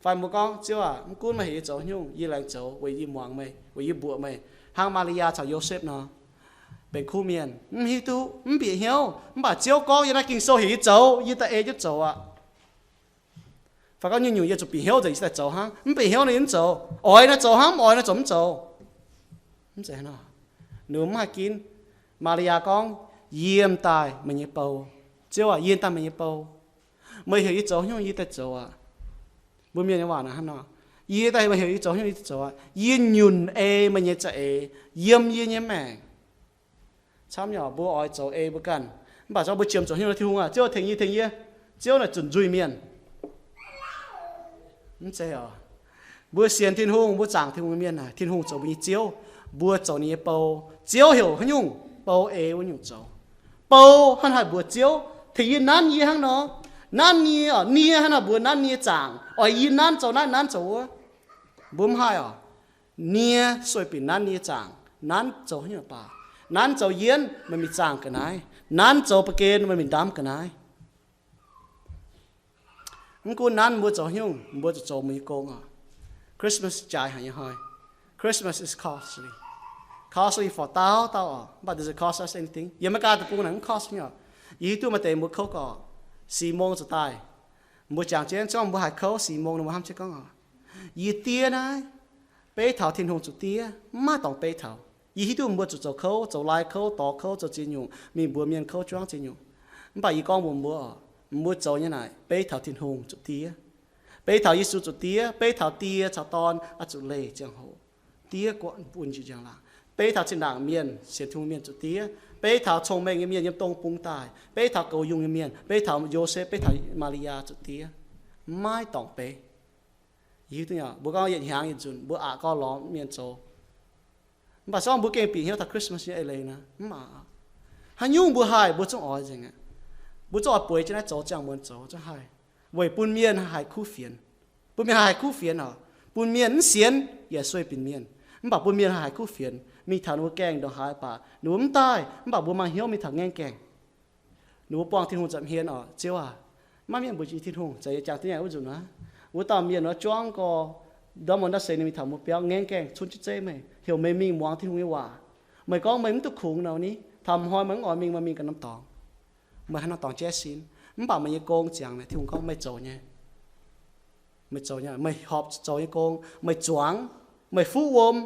Fai mbuo gorngv, Ziouv aac, mv gunv meih heuc yie zoux haaix nyungc, yie laengz zoux weic yie muangx meih, weic yie mbuoqc meih, hnangv Maa^li^yaa caux Yosepv nor, benx kuv mienh, mv hiuv duqv, mv bieqc hnyouv. Mv baac Ziouv gorngv yie naaiv Ging-Sou heuc yie zoux, yie daaih ei jienv zoux aqv. Fai gorngv nyungc-nyungc yie zuqc bieqc hnyouv nzengc yie daaih zoux hnangv, mv bieqc hnyouv nor yie mv zoux, oix nor zoux hnangv, mv oix nor zoux mv zoux. Mv zeiz hnangv nor. Ninh mbuo mv haih ginv. Maa^li^yaa gorngv, yie daaih meih nyei bou. Ziouv aac, yie daaih meih nyei bou. Meih heuc yie zoux haaix nyungc yie daaih zoux aqv. Mbuo mienh nyei waac naaic hnangv nor. Yie daaih, meih heuc yie zoux haaix nyungc yie daaih zoux aqv. Yie nyunc ei meih nyei za'eix yiem yie nyei maengc. Camv nyei oc, mbuo oix zoux ei mbuo ganh. Mv baac zorqv mbuo qiemx zoux haaix nyungc, Tin-Hungh aac, Ziouv tengx yie, tengx yie. Ziouv naaic zunc nzuih mienh. Mv zeiz oc. Mbuo sienx Tin-Hungh, mbuo zaangc Tin-Hungh mienh naaic, Tin-Hungh zoux mbuo nyei Ziouv, mbuo zoux ninh nyei bou. Ziouv heuc haaix nyungc, bou eix wuov nyungc zoux. Bou hnangv haaix mbuox Ziouv, tengx yie nanv yie hnangv nor. Nanv nie, nie hnangv haaix mbuox nanv nie zaangc, oix yie nanv zoux naaiv nanv zoux wuov. Mbuo mv haih oc. Nie sueih binc nanv nie zaangc, nanv zoux haaix nyungc baac, nanv zoux yienv meih mingh zaangh ga'naaiv, nanv zoux ba'gen meih mingh ndamv ga'naaiv. Mv gunv nanv mbuo zoux haaix nyungc, mbuo zuqc zoux mbuo nyei gong oc. Christmas jaaix haic nyei hnoi. Christmas is costly. Costly for dauh dauh oc. Mv baac does it cost us anything? Yiem Meigaa deic-bung naaic mv cost nyei oc. Yie hiuv duqv maaih deix mbuo kouv gorqc, six mong zuqc daaih. Mbuo jangx jienv, se gorngv mbuo haih kouv six mong nor, mbuo hnamv jienv gorngv oc, yie diev naaiv beiv taux Tin-Hungh zuqc diev, mv maaih dorngx beiv taux. Yie hiuv duqv mbuo zuqc zoux kouv, zoux lai kouv, dorh kouv, zoux ziex nyungc, mingh mbuox mienh kouv juangv ziex nyungc. Mv baac yie gorngv mbuox mbuo oc, mbuo zoux nyei naaic beiv taux Tin-Hungh zuqc diev. Beiv taux Yesu zuqc diev, beiv taux Die caux Dorn oix zuqc leih ziangh hoc. Diev guaatv bun njiec njang-laangc. Beiv taux zinh ndaangc mienh, sienx Tin-Hungh mienh zuqc diev. Beiv taux cong-mengh nyei mienh yiem dongh bung daaih. Beiv taux goux yungh nyei mienh. Beiv taux Yosepv, beiv taux Maa^li^yaa zuqc diev. Mv maaih dorngx beiv. Yie hiuv duqv nyei, mbuo gorngv yietc hnyangx yietc nzunc mbuo aqc gau lorz mienh zoux. Mv baac se gorngv mbuo gengh bieqc hnyouv taux Christmas nyei eix leiz nor, mv aqc. Haaix nyungc mbuo haih, mbuo zungv oix nzengc aqv. Mbuo zungv oix bueix jienv naaiv zoux ziangh muonz zoux zungv haih, weic bun mienh haih kuv fienx. Bun mienh haih kuv fienx oc. Bun mienh mv sienx yaac sueih binc mienh. Mv baac bun mienh haih kuv fienx, mingh taux ninh mbuo gaengh ndongc haaix baac ninh mbuo mv daaih, mv baac mbuo maaih hnyouv mingh taux ngaengv gaengh. Ninh mbuo buangh Tin-Hungh nza'hmien oc, Ziouv aac, maiv mienh mbuo jiex Tin-Hungh, zeiz yie jangx duqv nyei wuov nzunc aqv. Wuov dauh mienh wuov juangv gorx, ndorm muonz ndau seix ninh mingh taux mbuo biauv ngaengv gaengh cunv jienv zeiv meih, heuc meih mingh muangx Tin-Hungh nyei waac. Meih gorngv meih mv duqv kungx nor ni, taux hnoi meih mv oix mingh, meih mingh ganh norm dorngx. Meih haaix norm dorngx jaiv sin, mv baac meih nyei gong ziangx naaic Tin-Hungh gorngv meih zoux nyei. Meih zoux nyei, meih horpc zoux nyei gong, meih zuangx, meih fuqv wuom,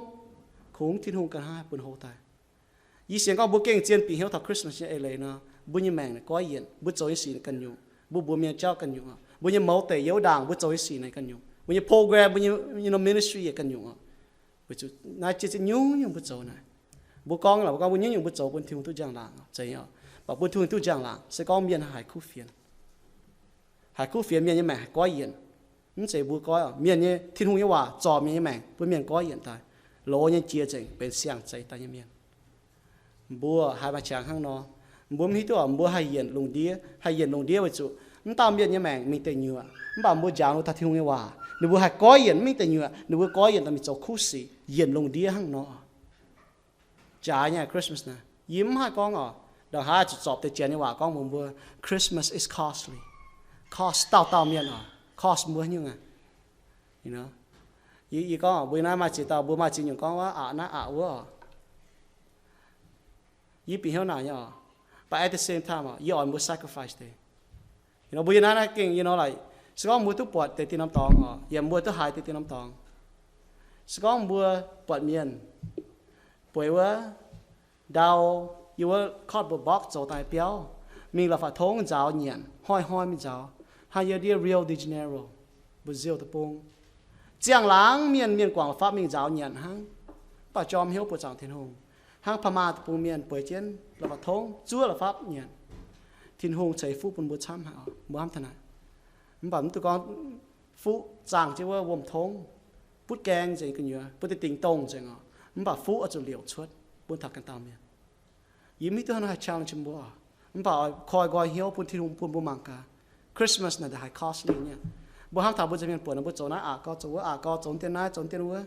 kungx Tin-Hungh ganh hnangv bun hlo daaih. Yie sienx gorngv mbuo gengh zien bieqc hnyouv taux Christmas nyei eix leiz nor, mbuo nyei maengc naaic goiv yienc, mbuo zoux nyei sic naaic ganh nyungc, mbuo mbuox mienh jauv ganh nyungc, mbuo nyei mouz deic youz ndaangc mbuo zoux nyei sic naaic ganh nyungc, mbuo nyei program, mbuo nyei, you know, ministry yaac ganh nyungc oc. Weic zuqc naaiv jienv nyungc-nyungc mbuo zoux naaic, mbuo gorngv lorqc, mbuo gorngv mbuo nyungc-nyungc mbuo zoux bun Tin-Hungh duqv njang-laangc, zeiz oc. Mv baac bun Tin-Hungh duqv njang-laangc se gorngv mienh haih kuv fienx. Haih kuv fienx, mienh nyei maengc haih goiv yienc. Mv zeiz mbuo goiv oc, mienh nyei, Tin-Hungh nyei waac zorc mienh nyei maengc, bun mienh goiv yienc daaih, loz nyei jiex nzengc benx siang-zeix daaih nyei mienh. Mbuo haiz maaih qangx hnangv nor, mbuo mv hiuv duqv oc, mbuo haih yienc lungh ndiev, haih yienc lungh ndiev weic zuqc mv dauh mienh nyei maengc mingh deic nyuoqc, mv baac mbuo njaaux ninh taux Tin-Hungh nyei waac, ninh mbuo haih goiv yienc, mv mingh deic nyuoqc, ninh mbuo goiv yienc daaih mingh zoux kuv sic, yienc lungh ndiev hnangv nor. Jaaix nyei Christmas naaic, yie mv haih gorngv oc, ndongc haaix zuqc zorpc deix janx nyei waac gorngv mbuox mbuo, Christmas is costly. Cost dauh dauh mienh oc, cost mbuo nyungc aqv. Yie, yie gorngv oc, mbuo naaiv maaih ziex dauh, mbuo maaih ziex nyungc gorngv wuov aqc naaiv aqc wuov oc. Yie bieqc hnyouv naaic nyei oc, but at the same time oc, yie oix mbuo sacrifice deix. Mbuo yie naaiv naaiv gengh yie nor laic, se gorngv mbuo duqv buatc deix dinh norm dorngx oc, yaac mbuo duqv haiz deix dinh norm dorngx. Se gorngv mbuo buatc mienh bueix wuov ndau, yie wuov cardboard box zoux daaih biauv, mingh la'fapv tongv nzaaux nyanc, hnoi-hnoi mingh nzaaux, hnangv yie ndiev Rio de Janeiro, Brazil deic-bung. Ziangh laangz mienh, mienh guangc la'fapv mingh nzaaux nyanc hnangv, mv baac jorm hnyouv buoqc zaangc Tin-Hungh. Hnangv Pai Maa deic-bung mienh bueix jienv la'fapv tongv zuov la'fapv nyanc. Tin-Hungh ceix fuqv bun mbuo camv haic oc, mbuo hnamv taux naaic. Mv baac mv duqv gorngv fuqv zaangh jienv wuov wuom tongv, butv gaeng nzengc gu'nyuoz, butv deix dingc dongh nzengc oc, mv baac fuqv oix zuqc liouc cuotv bun taux ganh dauh mienh. Yie mv hiuv duqv hnangv haaix challenge mbuo, mv baac oix koi nqoi hnyouv bun Tin-Hungh bun mbuo mangc gaax. Christmas naaic haih costly nyei. Mbuo hnamv taux mbuo nza'hmien buonc nor mbuo zoux naaiv aqc gau, zoux wuov aqc gau, zoux dien naaiv, zoux dien wuov.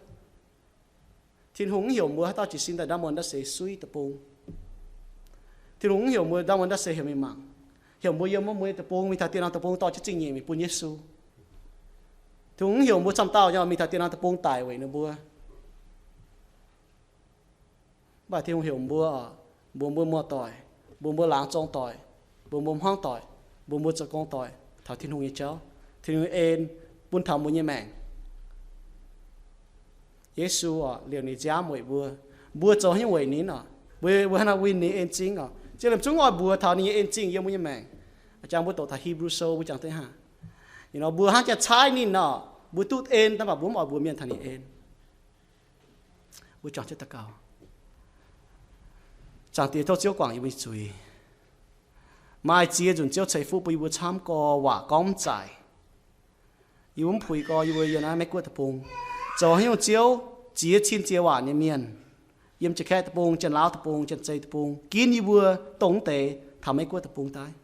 Tin-Hungh mv heuc mbuo haaix dauh jiez sin daaih ndaamv muonz ndaamv seix sui deic-bung. Tin-Hungh mv heuc mbuo ndaamv muonz ndaamv seix heuc mingh mangc. Heuc mbuo yiem wuov mbuo nyei deic-bung mingh taux dien nor deic-bung dorh jienv zingh nyeic mingh bun Yesu. Tin-Hungh mv heuc mbuo camv dauh nyei mingh taux dien nor deic-bung daic weic ninh mbuo. Mv baac Tin-Hungh heuc mbuo, mbuox mbuo muoz-doic, mbuox mbuo laangz zong doic, mbuox mbuo hmuangv doic, mbuox mbuo zoux gong doic taux Tin-Hungh nyei jauv, Tin-Hungh nyei en bun taux mbuo nyei maengc. Yesu oc, liouc ninh nziaamv weic mbuo. Mbuo zoux haaix nyungc weic ninh oc? Mbuo, mbuo hnangv naaic win ninh en zingh oc. Ziex lemh zungv oix mbuox taux ninh nyei en zingh yiem mbuo nyei maengc. Jangx mbuo doqc taux Hebrew Sou mbuo jangx deix hnangv. Ninh nor mbuo hnangv janx-caaiv ninh oc, mbuo duqv en, mv baac mbuo mv oix mbuox mienh taux ninh en. Mbuo juangc jienv daux gaux. Zaangc Diex, tov Ziouv guangc yie mbuo nyei zuiz. Maaih ziex nzunc Ziouv ceix fuqv bun yie mbuo camv gorx waac gorngv mv zaic. Yie mbuo mv puix gorx yie mbuo yiem naaiv Meiv Guoqv deic-bung zoux haaix nyungc Ziouv ziex cin ziex waac nyei mienh. yiem Janx-Kaeqv deic-bung, Janx-Laauv deic-bung, Janx-Zei deic-bung, ginv yie mbuo dongh mv deix taux Meiv-Guoqv deic-bung daaih,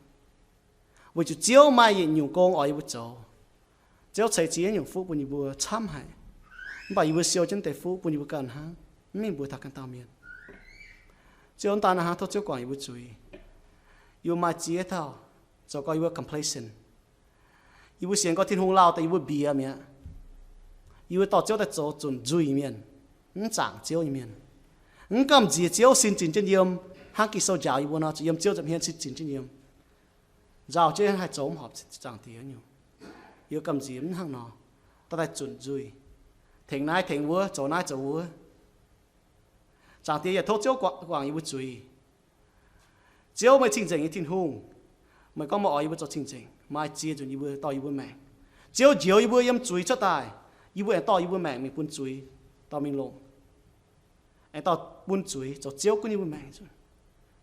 weic zuqc Ziouv maaih yietc nyungc gong oix yie mbuo zoux. Ziouv ceix ziex nyungc fuqv bun yie mbuo camv haic, mv baac yie mbuo siou jienv deix fuqv bun yie mbuo ganh hnangv, mv mingh mbuox taux ganh dauh mienh. Ziouv daaih naaiv hnangv, tov Ziouv guangc yie mbuo zuiz. Yie mbuo maaih ziex dauh zoux gau yie mbuo complacent. Yie mbuo sienx gorngv Tin-Hungh lauh daaih yie mbuo mbiex mi'aqv. Yie mbuo dorh Ziouv daaih zoux zunc nzuih mienh, mv zaangc Ziouv nyei mienh, mv gamh nziex Ziouv sin zinc jienv yiem, hnangv Ging-Sou njaaux yie mbuo nor, zuqc yiem Ziouv nza'hmien sin zinc jienv yiem, nzauh jienv haih zoux mv horpc Zaangc Diex nyungc. Yie mbuo gamh nziex mv hnangv nor, dorh daaih zunc nzuih, tengx naaiv tengx wuov, zoux naaiv zoux wuov. Zaangc Diex yaac tov Ziouv guangc yie mbuo zuiz. Ziouv meih cing-nzengc nyei Tin-Hungh. Meih gorngv meih oix yie mbuo zoux cing-nzengc, maaih ziex nzunc yie mbuo dorh yie mbuo maengc. Ziouv njoux yie mbuo yiem zuiz cuotv daaih, yie mbuo aengx dorh yie mbuo maengc mingh bun zuiz dorh mingh longc, aengx dorh bun zuiz zoux Ziouv gunv yie mbuo maengc.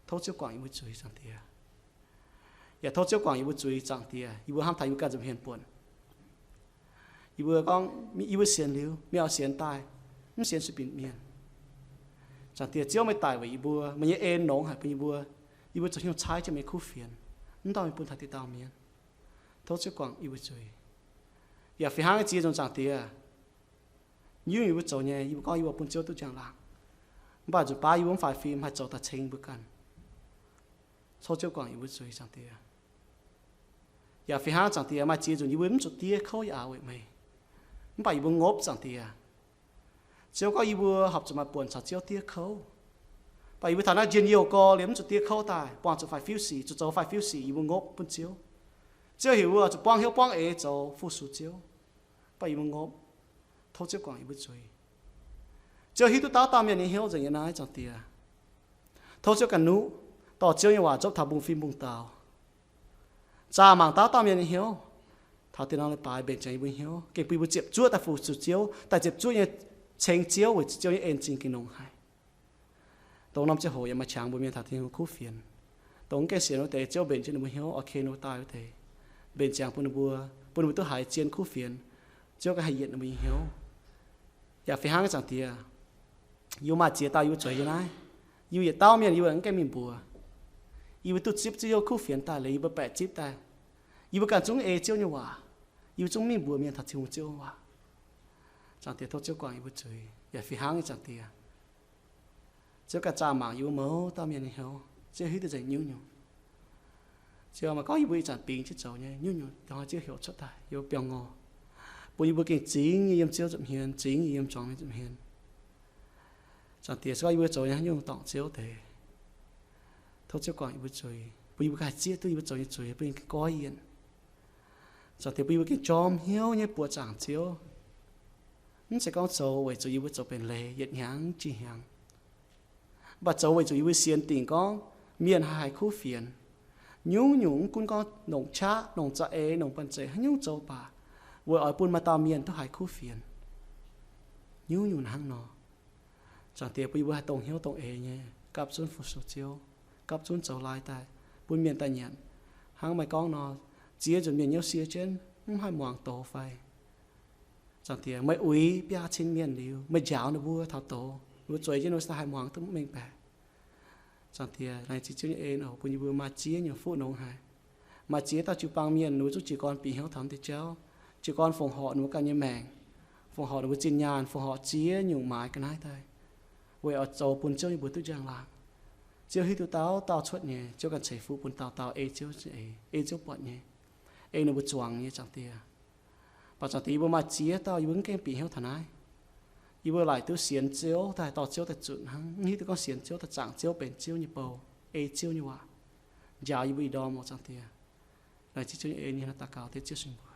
Tov Ziouv guangc yie mbuo zuiz, Zaangc Diex. Yaac tov Ziouv guangc yie mbuo zuiz, Zaangc Diex. Yie mbuo hnamv taux yie mbuo ganh nza'hmien buonc. Yie mbuo gorngv, yie mbuo sienx liuz, mienh oix sienx daaih, mv sienx sueih binc mienh. Zaangc Diex, Ziouv meih daic weic yie mbuo, meih nyei en longx haic bun yie mbuo. Yie mbuo zoux haaix nyungc caaiv jienv meih kuv fienx, mv dorh mingh bun taux dieh dauh mienh. Tov Ziouv guangc yie mbuo zuiz. Yaac fih hnangv ziex nzunc, Zaangc Diex, nyungc-nyungc yie mbuo zoux nyei, yie mbuo gorngv yie mbuo bun Ziouv duqv njang-laangc, mv baac nzunc baav yie mbuo mv faix fim haih zoux daaih ceng mbuo ganh. Tov Ziouv guangc yie mbuo zuiz, Zaangc Diex. Yaac fih hnangv, Zaangc Diex, maaih ziex nzunc yie mbuo mv zuqc diev kouv yaac weic meih, mv baac yie mbuo ngopv, Zaangc Diex. Ziouv gorngv yie mbuo horpc zuqc maaih buonc caux Ziouv diev kouv. Mv baac yie mbuo taux naaiv njien-youh gorx liuz mv zuqc diev kouv daaih, buangh zuqc faix-fiuv sic, zuqc zoux faix-fiuv sic, yie mbuo ngopv bun Ziouv. Ziouv heuc mbuo zuqc buangv hnyouv buangv eix zoux fu-sux Ziouv. Mv baac yie mbuo ngopv. Tov Ziouv guangc yie mbuo zuiz. Ziouv hiuv duqv dauh dauh mienh nyei hnyouv nzengc nyei naaiv, Zaangc Diex. Tov Ziouv ganh nuqv, dorh Ziouv nyei waac nzopv taux mbungv-fim mbungv-daux, zaah mangc dauh dauh mienh nyei hnyouv. Taux dieh norm leiz-baaix mbenc ziangx yie mbuo hnyouv, gengh bun yie mbuo ziepc zuoqv daaih fu-sux Ziouv, daaih ziepc zuoqv nyei ceng Ziouv, weic zuqc Ziouv nyei en zingh gengh longx haic. Dongh norm ziangh hoc yaac maaih qangx mbuo mienh taux Tin-Hungh kuv fienx. Dongh mv gaengh sienx wuov deix, Ziouv mbenc jienv ninh mbuo hnyouv, oix ken ninh mbuo daaih wuov deix, mbenc ziangx bun ninh mbuo, bun ninh mbuo duqv haiz zien kuv fienx. Ziouv ganh haih yietc ninh mbuo nyei hnyouv. Yaac fih hnangv, Zaangc Diex, yie mbuo maaih ziex dauh yie mbuo zueiz nyei naaiv. Yie mbuo yietc dauh mienh yie mbuo mv gaengh mingh mbuox. Yie mbuo duqv zipv Ziouv kuv fienx daaih liuz, yie mbuo baeqc zipv daaih, yie mbuo ganh zungv ei Ziouv nyei waac. Yie mbuo zungv mingh mbuox mienh taux Tin-Hungh Ziouv nyei waac. Zaangc Diex, tov Ziouv guangc yie mbuo zuiz. Yaac fih hnangv nyei, Zaangc Diex, Ziouv ganh zaah mangc yie mbuo mouz dauh mienh nyei hnyouv. Ziouv hiuv duqv nzengc nyungc-nyungc. Ziouv, maaih gorngv yie mbuo ih zanc bingx jienv zoux nyei nyungc-nyungc, dongh Ziouv heuc cuotv daaih yiem biauv-ngorh, bun yie mbuo gengh zingx nyei yiem Ziouv nza'hmien, zingx nyei yiem zuangx mienh nza'hmien. Zaangc Diex, se gorngv yie mbuo zoux nyei haaix nyungc dorngc Ziouv deix, tov Ziouv guangc yie mbuo zuiz, bun yie mbuo ganh haih zieqv duqv yie mbuo zoux nyei zuiz bun ninh goiv yienc. Zaangc Diex, bun yie mbuo gengh jorm hnyouv nyei buoqc zaangc Ziouv. Mv zeiz gorngv zoux weic zuqc yie mbuo zoux benx leiz yietc hnyangx jiex hnyangx, mv baac zoux weic zuqc yie mbuo sienx dingc gorngv mienh haih haiz kuv fienx. Nyungc-nyungc mv gunv gorngv longc qaqv, longc za'eix, longc banh zeic, haaix nyungc zoux baac, weic oix bun maaih dauh mienh duqv haiz kuv fienx. Nyungc-nyungc hnangv nor. Zaangc Diex, bun yie mbuo haih dongh hnyouv dongh eix nyei gapv zunv fu-sux Ziouv, gapv zunv zoux laai daaih bun mienh daaih nyanc. Hnangv meih gorngv nor, ziex nzunc mienh nyouv sie jienv mv haih muangx doz fai? Zaangc Diex, meih uix biaa cin mienh liuz, meih njaaux ninh mbuo taux doz, ninh mbuo zueiz jienv ninh mbuo se haih muangx duqv mengh baeqc. Zaangc Diex, laengz zingh Ziouv nyei en oc, bun yie mbuo maaih ziex nyungc fuqv longx haic. Maaih ziex dauh jiu-baang mienh, ninh mbuo zungv jiez gorn bieqc hnyouv taux naaiv deix jauv, jiez gorn fongc horc ninh mbuo ganh nyei maengc, fongc horc ninh mbuo zinh nyaanh, fongc horc ziex nyungc maaiz ga'naaiv daaih, weic oix zoux bun Ziouv nyei mbuox duqv njang-laangc. Ziouv hiuv duqv dauh dauh cuotv nyei, Ziouv ganh ceix fuqv bun dauh dauh ei Ziouv, ei Ziouv buatc nyei, ei ninh mbuo zuangx nyei, Zaangc Diex. Mv baac Zaangc Diex, yie mbuo maaih ziex dauh yie mbuo mv gaengh bieqc hnyouv taux naaiv. Yie mbuo laaic duqv sienx Ziouv daaih, dorh Ziouv daaih zunc hnangv, mv hiuv duqv gorngv sienx Ziouv daaih zaangc Ziouv, benx Ziouv nyei bou, ei Ziouv nyei waac, njaaux yie mbuo ih ndorm oc, Zaangc Diex. Laengz zingh Ziouv nyei en, yie hnangv naaiv daux gaux dengv Ziouv sin mbuo.